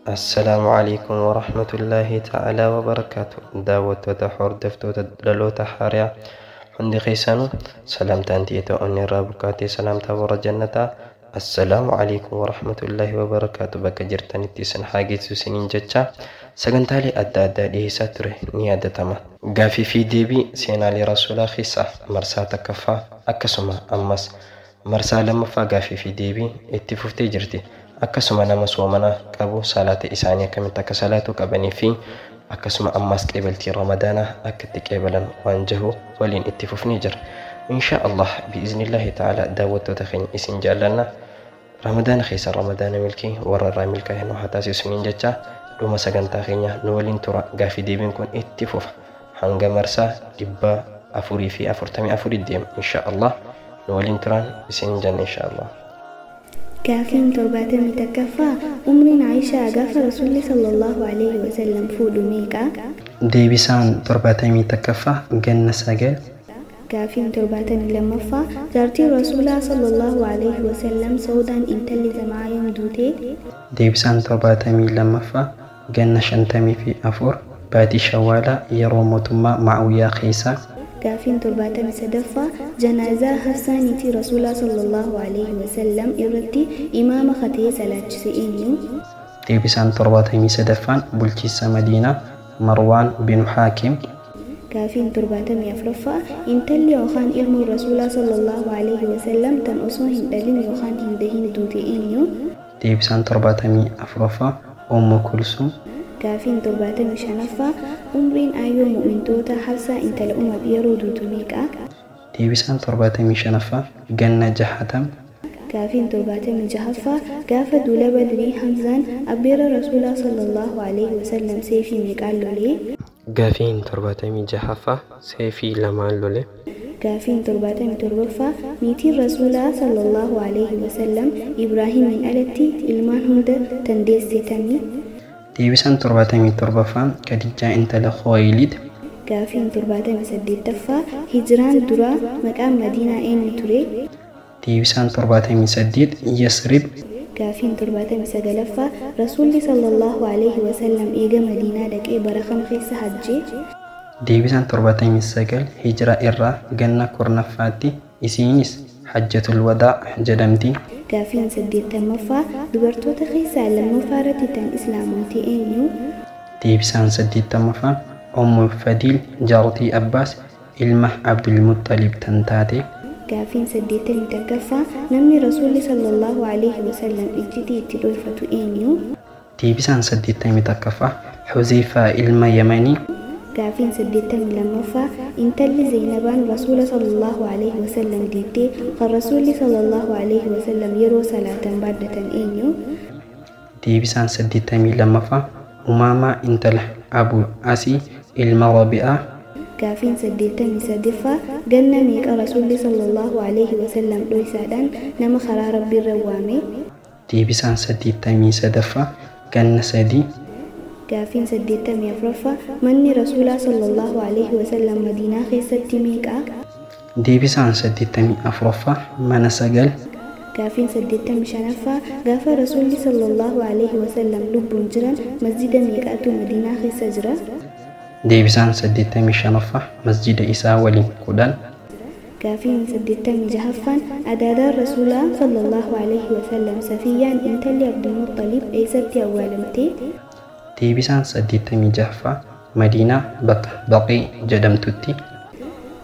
Assalaamu calaykum waraxmatullaahi ta'aalaa wabarakaatu. Daawwattoota, hordoftoota Dhaloota Haariyaa, hundi keessanuu salaamtaan ta'e onni irraa bukaatee, salaamtaa warra jannataa, assalaamu calaykum waraxmatullaahi wabarakaatu, bakka jirtanitti isin haa geessu isiniin jecha, sagantaalee adda addaa dhiyeessaa ture ni yaadatama. Gaafii fi deebii seenaalee rasuulaa keessaa marsaa takkaffaa, akkasuma ammas marsaa lammaffaa gaafii fi deebii itti fuftee jirti. Akkasuma nama soomanaa qabu salaata isaanii akkamitti akka salaatuu qabanii fi akkasuma ammas qeebaltii ramadaanaa akka itti qeebalan waan jiru waliin itti fufnee jira. Insha Allah bi'iznillaahi ta'ala, daawwattoota keenya isin jaallanna. Ramadaana keessa ramadaana milkii warra irraa milkaa'e nu haa taasisuniin jecha, dhuma sagantaa keenya nu waliin tura. Gaafii deebiin kun itti fufa, hanga marsaa 444 deema insha Allah. Nu waliin turan isin janna insha Allah. Gaafiin 71ffaa, umriin Aayishaa gaafa Rasuulli sallallahu alaihi wasallam fuudhu meeqa? Deebisaan 71ffaa ganna 9. Gaafiin 72ffaa, jaartiin Rasuulaa sallallahu alaihi wasallam Sawdaan intalli Zamaa yoom duute? Deebisaan 72ffaa ganna 54, baatii Shawwaalaa, yeroo mootummaa Ma'awiyaa keessa. Gaafiin 73ffaa, janaazaa Hafsaa niitii Rasuulaa sallallahu alaihi wasallam irratti imaama katee salaachise eenyu? Deebisaan 73ffaan bulchiinsa Madiinaa Marwaan bin Haakim. Gaafiin 74ffaa, intalli yookaan ilmoon Rasuulaa sallallahu alaihi wasallam tan osoo hin dhalin yookaan hin dahin duute eenyu? Deebisaan 74ffaa Ummu Kulsum. Gaafiin 75ffaa, umriin aayyoo mu'mintoota Hafsaa intala Umar yeroo duutu meeqa? Deebisaan 75ffaa ganna 60. Gaafiin 76ffaa, gaafa duula Badrii Hamzaan abbeera Rasuulaa sallallahu alaihi wasallam seefii meeqaan lolee? Gaafiin 76ffaa seefii lamaan lole. Gaafiin 77ffaa, niitiin Rasuulaa sallallahu alaihi wasallam Ibraahimiin alatti ilmaan hunda tan deesse tami? Deebisaan 77ffaan Khadijaa intala Khuwaylid. Gaafiin 78ffaa, hijiraan duraa maqaan Madiinaa eenyu ture? Deebisaan 78 Yasrib. Gaafiin 79ffaa, Rasuulli sallallahu alaihi wasallam eega Madiinaa dhaqee bara kam keessa hajjee? Deebisaan 79 hijira irraa ganna 10ffaatti, isiinis Hajjatul Wadaa jedhamti. Gaafiin 80ffaa, dubartoota keessaa lammaffaa irratti tan islaamomte eenyu? Deebisaan 80ffaan Ummu Fadiil, jaartii Abbaas ilma Abdulmuttalib tan taate. Gaafiin 81ffaa, namni Rasuulli sallallahu alaihi wasallam iccitii itti dhoyfatu eenyu? Deebisaan 81ffaa Huzeyfaa ilma Yamanii. Gaafiin 82ffaa, intalli Zeynabaan Rasuula sallallahu alaihi wasallam deettee kan Rasuulli sallallahu alaihi wasallam yeroo salaatan baadhatan eenyu? Deebisaan 82ffaa Umaamaa intala Abu Asii ilma Rabi'aa. Gaafiin 83ffaa, ganna meeqa Rasuulli sallallahu alaihi wasallam dhoysaadhaan nama karaa Rabbiirra waame? Deebisaan 83ffaa ganna 3. Gaafiin 84ffaa, manni Rasuulaa sallallahu alaihi wasallam Madiinaa keessatti meeqa? Deebisaan 84ffaa mana 9. Gaafiin 85ffaa, gaafa Rasuulli sallallahu alaihi wasallam lubbuun jiran masjida meeqaatu Madiinaa keessa jira? Deebisaan 85ffaa masjida isaa waliin 10. Gaafiin 86ffaan, adaadaan Rasuulaa sallallahu alaihi wasallam Safiyyaan intalli Abdulmuxalib eessatti awwaalamte? Deebisaan 86ffaa Madiinaa bakka Baqii jedhamtutti.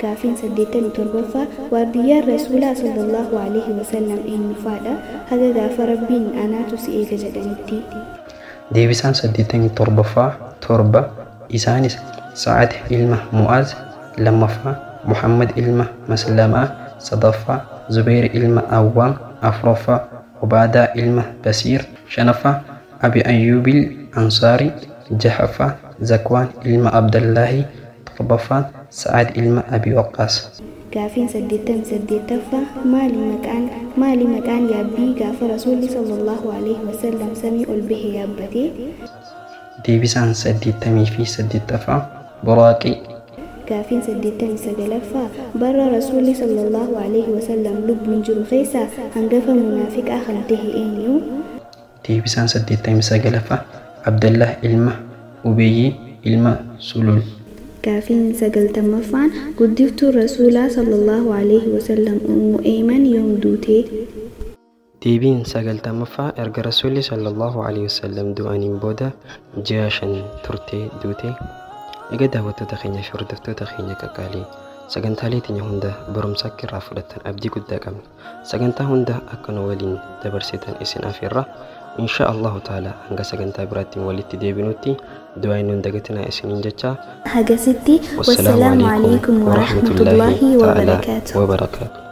Gaafiin 87ffaa, waardiyyaan Rasuulaa sallallahu alaihi wasallam eenyufaadha haga gaafa Rabbiin anaatu si eega jedhanitti? Deebisaan 87ffaa torba, isaanis Sa'ad ilma Mu'aaz, lammaffaa Muhammad ilma Maslamaa, sadaffaa Zubayr ilma Awwaam, afuraffaa Ubaadaa ilma Basiir, shanaffaa Abi Ayyuubil Ansaarii, jahaffaa Zakwaan ilma Abdallaahi, torbaffaan Sa'ad ilma Abi Waqqaas. Gaafiin 88ffaa, maali maqaan yaabbii gaafa Rasuulli sallallahu alaihi wasallam samii ol bahe yaabbate? Deebisaan 88ffaa Buraaqii. Gaafiin 89ffaa, bara Rasuulli sallallahu alaihi wasallam lubbuun jiru keessa hangafa munaafiqaa kan tahe eenyu? Deebisaan 89ffaa Abdallah ilma Ubeeyyi ilma Sulul. Gaafiin 90ffaan guddiftuu Rasuulaa sallallahu alaihi wasallam Ummu Eeman yoom duute? Deebiin 90ffaa erga Rasuulli sallallahu alaihi wasallam du'aniin booda ji'a 5 turtee duute. Egaa daawwattoota keenya fi hordoftoota keenya qaqqaalii sagantaalee teenya hunda barumsa akka irraa fudhattan abdii guddaa qabna. Sagantaa hunda akka nu waliin dabarsitan isin afeerra. Insha Allahu ta'ala hanga sagantaa biraatti walitti deebinutti du'aa inni hin dagatinaa isiniin jecha. Hagasitti wassalaamu alaikum warahmatullaahi wabarakaatu. Wabarakaatu.